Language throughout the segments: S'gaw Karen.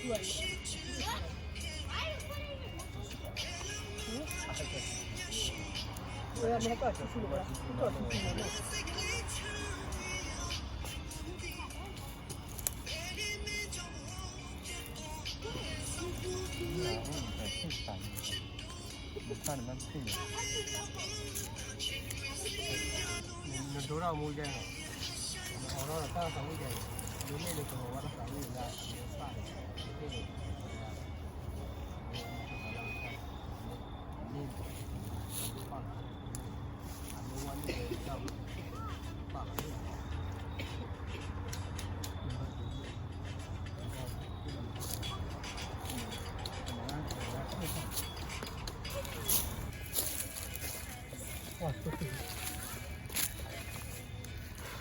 နဒိၣ်ထီၣ်မူကဲနီၤ, နအိးထီၣ်တၢ်သးဝံၣ်ကဲနီၤ, ဒ်န့ၣ်ဒီးကလီၤဝါတၢ်သးဝံၣ်လၢ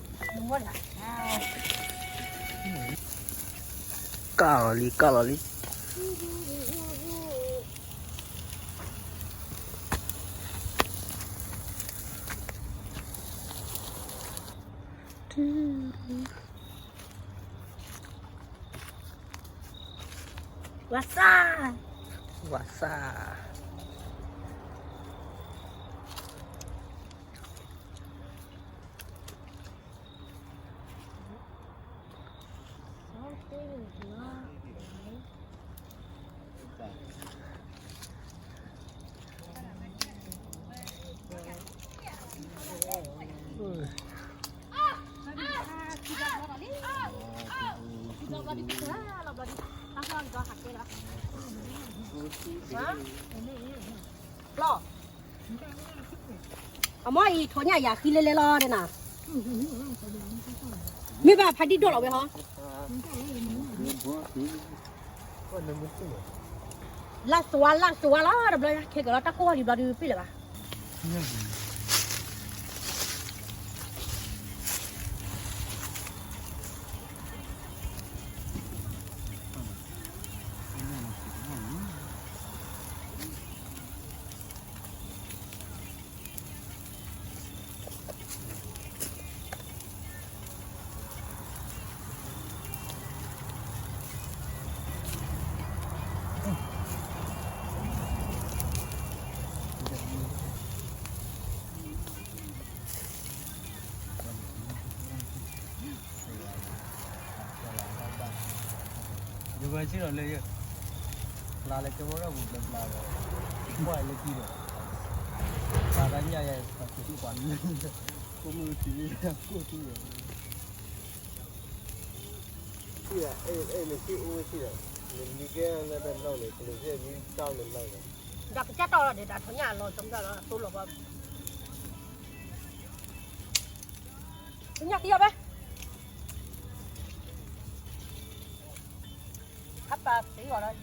အမ့ၢ်ပၢ်န့ၣ်, ကၢ်လီၤလံ ကၢ်လီၤလံ. ဝါစၢ်, ဝါစၢ်. အမ့ၢ်အံၤ ထိးညၣ်ယၤဃံလဲလဲလီၤဒဲနၤ, မ့ၢ်ဘၣ်ဖးဒံၣ်ဒိၣ်လီၤဝဲဟီ, လၢ်စဝါ လၢ်စဝါလီၤ တဘျီခဲကလီၤ တၢ်ကိၢ်ဝါလံဘျီဒုးပ့ၢ်လၢၤဘၣ်. ယဝဲစံၣ်ဒီးလၢယ ပျၢ်လၢကဲဝဲဒၣ်ပူၤဘျီဘျီဒီး ကွၢ်လၢကံဒီး ပှၤတၢ်ညၣ်ယဲ ပှၤက့ၤပှၤလၢ ကိးမုၢ်ထံး ကိၢ်ထံးဒီး အဲ အဲ နစံၣ်အိၣ်ဝဲစံၣ်ဒီး နမံကဲလၢတၢ်နီၣ်န့ၣ် ကလိာ်ကဲမံတၢ်လၢလၢဒီး ဒီးကစၢ်တီၢ်လီၤဒီး တၢ်ထီညၣ်လီၤ ကမၢ်လီၤ သိလီၤဘၣ် ညၣ်ကံအီၤဘဲ ဟးပာ်သ့အီၤလီၤ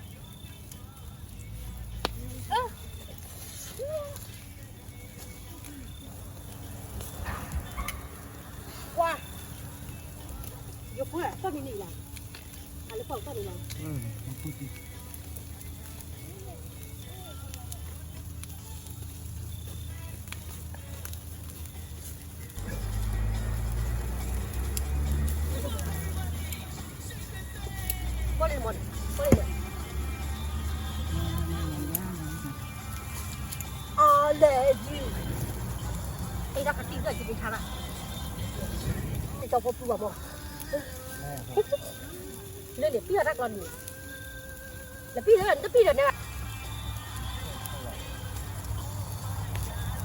ကွၢ် ယကွၢ် သီၣ်မံၤန့ၣ်လီၤ အလၢကွၢ်သီၣ်မံၤလီၤ ကွၢ်လံမ့ၢ် ကွၢ်လံမ့ၢ် အလဲၣ် အံၤ တၢ်ကတံၢ်ကၢ်ကံၤကထါဘၣ် တကၠီဖိဖုဘၣ်မ့ၢ် လၢန့ၣ် ပံၢ်အီၤတၢ်ကျီန့ၣ် နပံၢ်လၢ နပံၢ်လၢန့ၣ် နပၢ်နီၤန့ၣ် နပၢ်နီၤန့ၣ်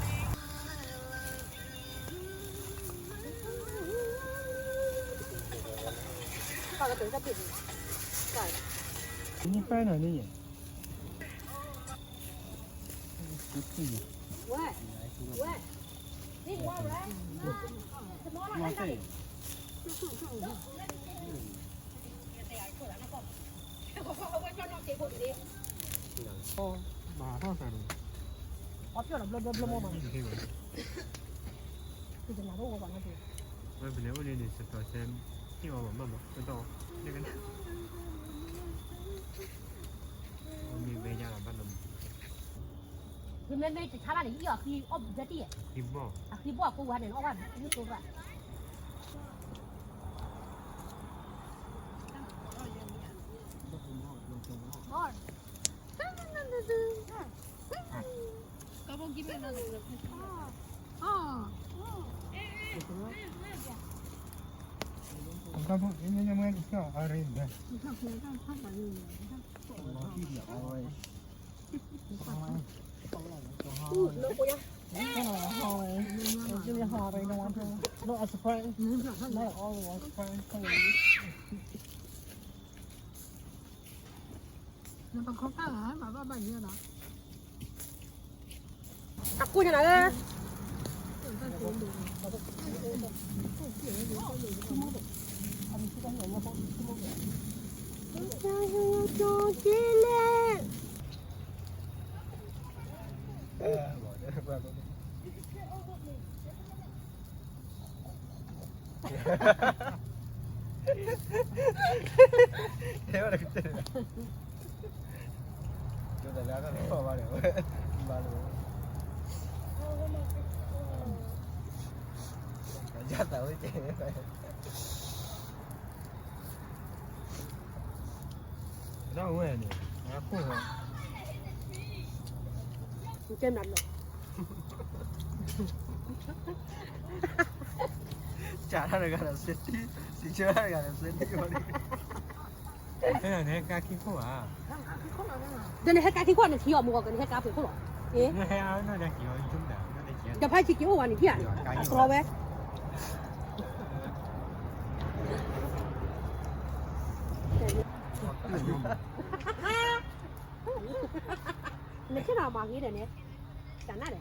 နပၢ်နီၤန့ၣ် နပၢ်နီၤန့ၣ် မၤထီၣ်သးန့ၣ် အီၣ်ပျီၢ်ဒီးဘျီဘျီဘျီမး ဝဲပလဲၤအိၣ်န့ၣ်န့ၣ် စတီၤစဲ ဟ့ၣ်အီၤမးမး တတီၢ် မ့ၢ်ဝဲညါလီၤဘၣ်နီၤ မ့မ့ၢ်တဆါဘၣ်န့ၣ် ယအီၣ်ဃံအီၣ်ဘျၢတံၢ် ဃံဘီၣ် အဃံဘီၣ်အကိးဝဲန့ၣ် အီၣ်ဘၣ်မ့ၢ်သိရၣ် အကိၢ်ညါနၤဧၢ ဒၣ်ဝဲန့ၣ် အခိၣ်ဟီ ကဲနၤလီၤ ကၢ်ထါတဂၤဒီးစဲတံ စံးဆၢတဂၤဒီးစဲတံ ဟဲကါခံခိၣ်ဧါ ဒီးနဟဲကါခံခိၣ်နထံၣ်အီၤမူကီး ကနဟဲကါပှဲၤခိၣ်လီၤ ဒီးဖးဆံက့ၤအိၣ်ဝဲန့ၣ်ထံၣ်ဧါ အတြီဝဲ နဆ့ၣ်နီၤမၤဂ့ၤဒီးန့ၣ် တၢ်နါဒီး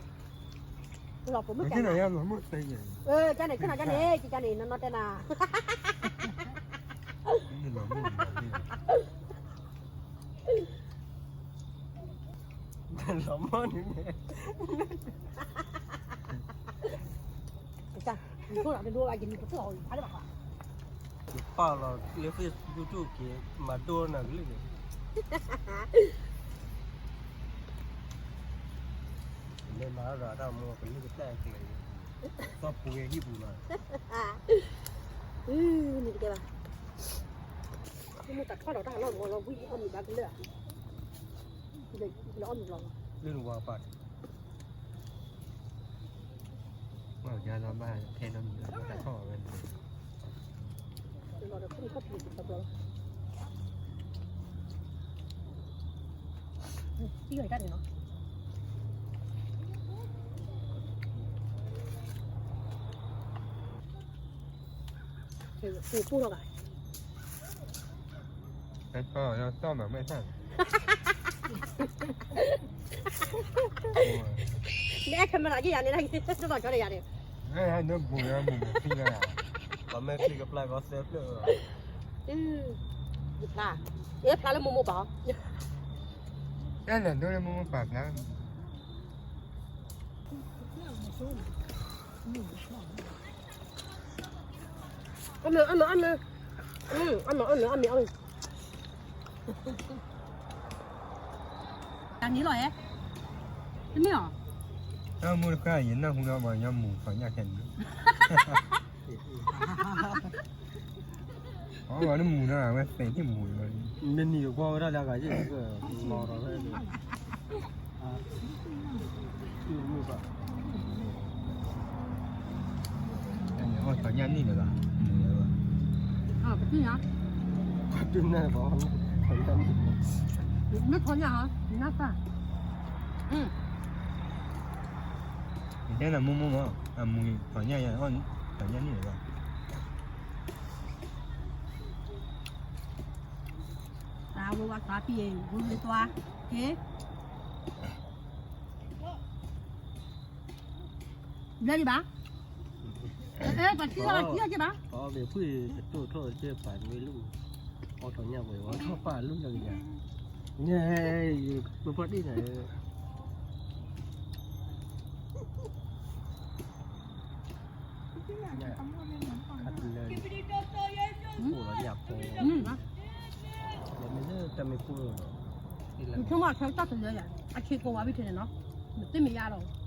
လီၤပမုၣ်ကါနါ ကါန့ၣ် ဆ့ၣ်နီၤကါန့ၣ် ကါန့ၣ် နီၢ်နီၢ်တဲနၤ လီၤမီၢ်န့ၣ် ယပာ်လီၤလၢ Facebook က့ၤ မၤဒိနၤကလုၢ်န့ၣ် လဲၤမၤဒီးတၢ်မီၢ်ကလုၢ်ကတၢၢ်အကျဲ သီပူၤဟံၣ်ပူၤလီၤ နတကဲဘၣ် မ့ၢ်တၢ်ထီၣ်ဒီးတၢ်လီၢ်မီၢ်လီၤ ဝံၣ်အီၣ်မ့ၤဘၣ်ကလၢာ် လၢနဝါပၢ် ပှၤကညီလီၤဘၣ်ထဲနီတမံၤလီၤ တၢ်ထီၣ်ဝဲန့ၣ် လီၤဒီးခိၣ်ခီၣ်ထံးတဘျီဘျီ သံဝဲတၢ်န့ၣ်လီၤ ပူၤပူၤလီၤဘၣ် နအဲၣ် camera ယၤန့ၣ် တဘၣ်ကီလၢယၤန့ၣ် နဘူးယၤမူမူဖံလၢ ပှၤမဲာ်ချံကပျၢ်ကီသၢဖျၢၣ် ယဖျါ ယဖျါလၢမိၢ်မိၢ်ပာ် အဲၣ်လၢဒိလၢမိၢ်မိၢ်ပာ်ဖျါ အမ့ၢ် အမ့ၢ် အမ့ၢ် အမ့ၢ် အမ့ၢ် အမ့ၢ် တၢ်န့ၣ်လီၤဧါ တမ့ၢ်လီၤ တၢ်မူတခါ ယနၢ်ဟူဒီးပှၤကညီမူၤထီၣ်ညၣ်ခဲန့ၣ် အဝဲနမူၤနီၤ အဝဲသဲးန့ၢ်မူၤလီၤ နနံၤကွၢ်ဝဲဒၣ်လၢအဂၤယဲၢ် မီၤထီၣ်ဝဲ အီၣ်ထီၣ်ညၣ်န့ၣ်လၢၤဘၣ် မူၤလၢၤဘၣ် ပတုၤညါ ပတုၤညါ မ့ၢ်ထီၣ်ညၣ်ဟီ နၢ်ပၢ် တဲနၤမိၢ်မိၢ်မး အမူၤထီၣ်ညၣ်ယၤ အီၣ်ထီၣ်ညၣ်န့ၣ်လၢၤဘၣ် သးဝဲဝဲသးပံၤ ဝဲဝဲသွါ က့ ဘျဲဒံးဘၣ်, အဲ ပှၤထံၣ်ထီၣ်ထံၣ်ထီၣ်က့ဘၣ်, ပှၤအီၣ်ဘ့ၣ်ဖှံၣ်တတိၢ်ထီၣ်က့ပာ်နွံလူၢ်, အီၣ်ထီၣ်ညၣ်ဝဲ အီၣ်ထီၣ်ပာ်လူၢ်လီၤကယၤ, ညါ, ပပှၤဒ်န့ၣ် အိၣ်လီၤယၤဖိ, မ့ၢ်လၢတၢ်မ့ၢ်ဖိလီၤ, နဆိကမိၣ်အခဲတၢ်တလၢယၤ, အခံကိးဝဲဘၣ်ထဲန့ၣ်နီၤ, နသ့ၣ်မ့ၢ်ယါလီၤ,